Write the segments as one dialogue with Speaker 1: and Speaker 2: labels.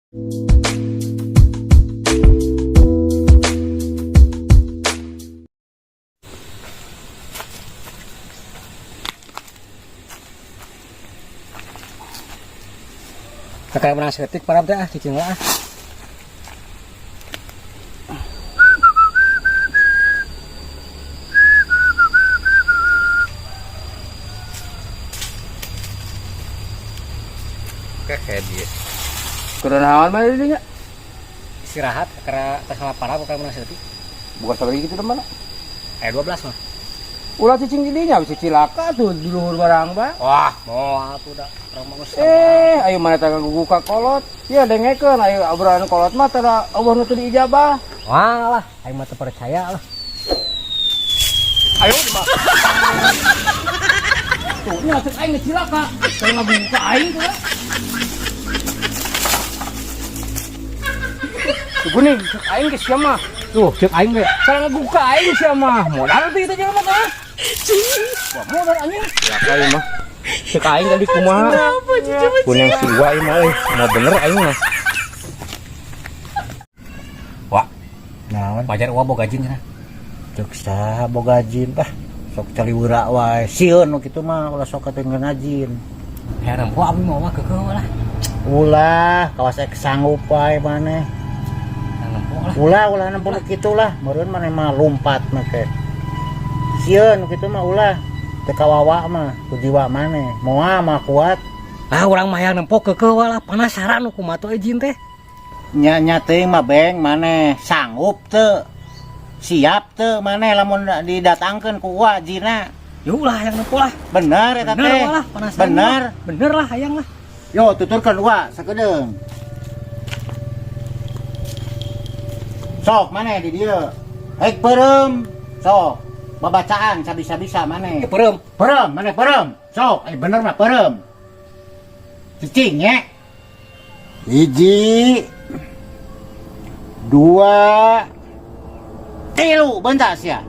Speaker 1: Kakak menang seketik parab teh ah cicing lah ah.
Speaker 2: Kayak dia. Kurang naon mah dinya?
Speaker 1: Istirahat karena tas sama parab kakak menang seketik.
Speaker 2: Buka sabari gitu mana?
Speaker 1: Aya 12 mah.
Speaker 2: Ulah cicing di dinya bisa cilaka tuh di luhur barang ba.
Speaker 1: Wah, moal tuh da. Urang mah geus
Speaker 2: Ayo mana tangga guguka kolot. Ya dengekeun ayo obrolan kolot mah tara Allah nu teu diijabah.
Speaker 1: Wah lah, aing mah teu percaya lah.
Speaker 2: Ayo di mah. Tuh, nya cek aing cilaka. Saya ngabuka aing tuh. Tuh geuning cek aing ge sia mah.
Speaker 1: Tuh, cek aing ge.
Speaker 2: Saya ngabuka aing sia mah. Modal teh itu jelema mah. Wah, modal anjing. Cilaka ieu mah. Cek aing tadi kumaha? Kunyang si Wa ieu mah euy, mau bener aing mah.
Speaker 1: Wah,
Speaker 3: Naon?
Speaker 1: wajar Wa boga jin cenah.
Speaker 3: Cek saha boga jin ah sok caliwera wae. Sieun nu kitu mah ulah sok katuh ngajin.
Speaker 1: Heran nempo abi mah mah keukeuh lah.
Speaker 3: Ulah kawas ek sanggup wae maneh.
Speaker 1: Nempo lah.
Speaker 3: Ulah ulah nempo nu kitu lah, meureun maneh mah lumpat make. Sieun nu kitu mah ulah. Teu kawawa mah ku jiwa maneh. Moal mah kuat.
Speaker 1: Ah, urang mah hayang nempo keukeuh lah, penasaran nu kumaha tuh jin teh.
Speaker 3: Nya nya teuing mah beng maneh sanggup teu? Siap teu maneh lamun didatangkeun ku Wa jina?
Speaker 1: Yuk lah hayang nempo lah.
Speaker 3: Bener eta
Speaker 1: Bener
Speaker 3: teh.
Speaker 1: lah, penasaran.
Speaker 3: Bener.
Speaker 1: Mah. Bener lah hayang lah.
Speaker 3: Yo tuturkeun Wa sakedeung. Sok maneh di dieu. Hek peureum. Sok babacaan sabisa-bisa maneh.
Speaker 1: Peureum.
Speaker 3: Peureum, maneh peureum. Sok, bener mah peureum. Cicing nya. 1, 2, 3, bentar sia.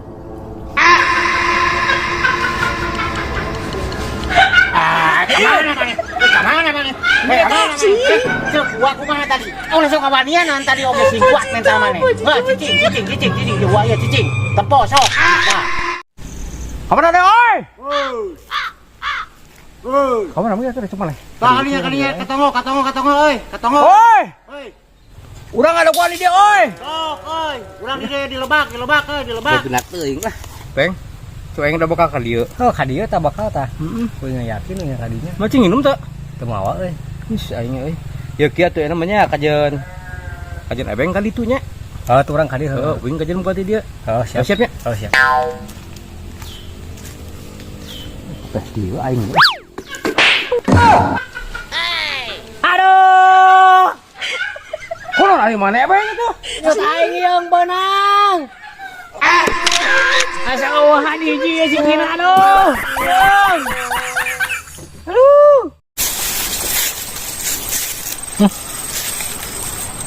Speaker 3: Ah, kemana maneh? Kemana maneh? Kemana maneh? Cek, gua kumaha tadi? Oh, langsung kawanian tadi oge sing kuat mental maneh. Wah, cicing, cicing, cicing, cicing, gua ya cicing. Tempo sok. Nah.
Speaker 2: Kamana deh, oi? Kamana namanya tuh cuma leh.
Speaker 3: Kalinya kalinya katongo katongo katongo euy, katongo.
Speaker 2: Oi!
Speaker 3: Oi.
Speaker 2: Urang ada kuali dia, oi.
Speaker 3: Sok euy, urang di dieu dilebak, dilebak euy, dilebak.
Speaker 1: Bener teuing lah.
Speaker 2: Peng. Tuh aing udah bakal ka dieu.
Speaker 1: Oh, ka dieu tah bakal tah.
Speaker 2: Heeh.
Speaker 1: Kuing yakin nya ka dinya.
Speaker 2: Macing minum teu?
Speaker 1: Teu mawa euy.
Speaker 2: Ih, aing euy. Ya kieu atuh namanya kajeun. Kajeun ebeng ka ditu nya.
Speaker 1: Oh, tuh urang ka dieu.
Speaker 2: Heeh, uing kajeun muka ti dieu.
Speaker 1: Oh, siap.
Speaker 2: Siap nya.
Speaker 1: Oh, siap. Teh dieu aing. Aduh!
Speaker 2: Kunaon ari maneh ebeng itu?
Speaker 1: Geus aing yang benang. Asa eueuhan hiji ya si Kina aduh. Yeung. Aduh.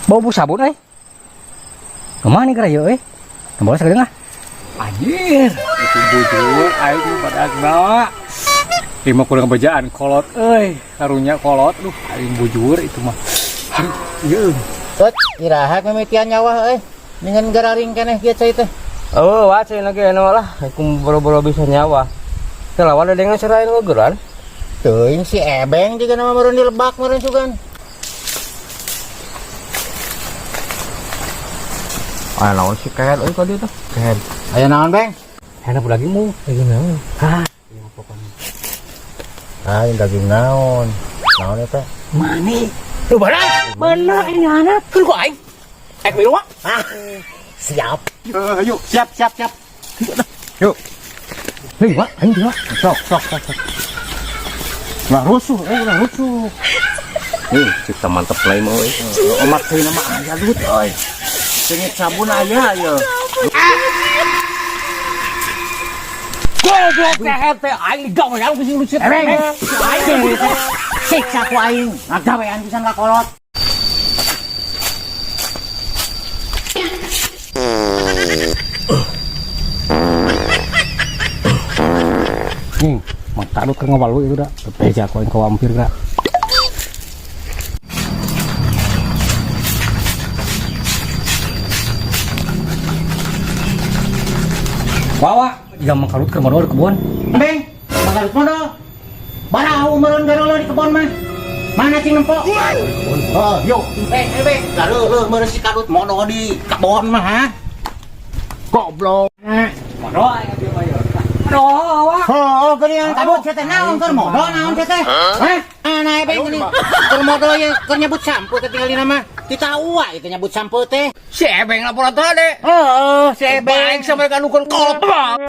Speaker 1: Bau bu sabun euy. Kemana nih kerja euy? Boleh sekali ah. Anjir, itu bujur aing pada lima kurang bejaan kolot euy, karunya kolot duh aing bujur itu mah. Aduh, ieu.
Speaker 3: Tut, iraha mimitian nyawa euy. Ningan gararing keneh kieu cai teh.
Speaker 2: Oh, wah cai lagi anu lah, aku boro-boro bisa nyawa. Teh lawan ada dengan serain ngegeran.
Speaker 3: Teuing si Ebeng juga nama meureun dilebak meureun sugan.
Speaker 2: Aya naon si kehed euy ka dieu teh? Kehed.
Speaker 3: Aya naon, Beng?
Speaker 1: Aya daging mung, daging naon? Hah, ieu pokona.
Speaker 3: Ah, daging naon? Naon eta?
Speaker 1: Mani. Tuh bener. Bener ini anak.
Speaker 2: Keun ku aing. Ek milu ah.
Speaker 3: Ah, siap. Yuk, siap, siap, siap.
Speaker 2: Yuk.
Speaker 1: Hei, Wak, aing teh, Wak.
Speaker 3: Sok, sok, sok, sok. Ulah rusuh, ulah rusuh.
Speaker 2: Nih, cipta mantep lain mah euy.
Speaker 3: Omat teh nama aya duit euy. Sengit sabun aya ieu.
Speaker 1: Goblok teh teh aing digawean ku sing lucit.
Speaker 3: Ebeng. Aing siksa ku aing, ngagawean pisan ka kolot.
Speaker 1: Nih, mang tadut keur ngawalu itu da. Bebeja ku aing ka wampir da. Bawa jika Mang Karut keur modol di kebun.
Speaker 3: Beng, Mang Karut modol. Barau meureun garolo di kebon mah. Mana cing nempo? Oh, yuk. Beng, eh, beng. Garolo meureun si Karut modol di kebon mah, ha? Goblok.
Speaker 1: Modol aing abdi mah ieu. Modol wa.
Speaker 3: Oh, geuning kabut sia teh naon keur modol naon sia teh? Hah? Ah, nah beng geuning. Keur modol ye keur nyebut sampo ketinggalin mah. Kita uwa itu nyebut sampo teh.
Speaker 2: Si Ebeng laporan tadi.
Speaker 3: Oh, si Ebeng.
Speaker 2: Baik sampai kan ukun kolot.
Speaker 1: Alah.